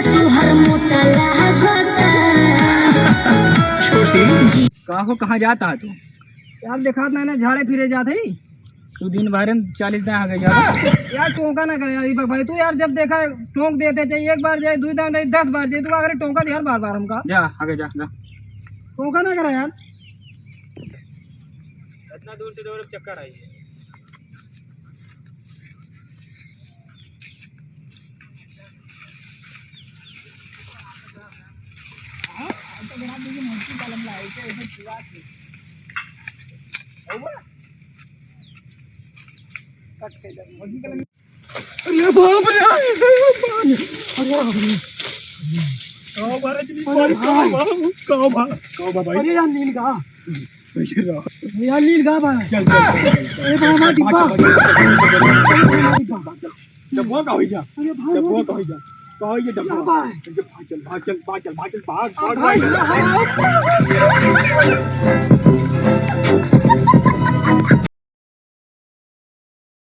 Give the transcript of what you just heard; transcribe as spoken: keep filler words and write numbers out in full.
तोहर मोटा लागता। छोटी। का हो, कहाँ जाता है तू? यार, देखात नहीं ना, झाड़े फिरे जात है। तू दिन भर में चालीस दाएँ आगे जा। यार, टोंका ना करे यार, दीपक भाई, तू यार जब देखा टोंक देते चाहिए, एक बार जाए, दो दाएँ जाए, दस बार जाए, तू आखिर टोंका दे यार बार बार हमका। जा, आगे जा, जा। टोंका ना करे यार। इतना दूर से दौड़े चक्कर आई है। अरे बाप रे, अरे बाप रे। अरे बाप रे। का बा रे, अरे भाई। का बा, का बा, का बा भाई? अरे यार, नील का। अरे यार, नील का बा। चल, चल, चल, चल, चल। अरे बाबा, डिब्बा। भाग, भाग, भाग, भाग, भाग, भाग, भाग। डब्बा का होई जा? अरे भाई, डब्बा का होई जा? का होई जा डब्बा? क्या बा? चल, भाग, चल, भाग, चल, भाग, चल, भाग, आ, भाग, भाई, भाग। भाई।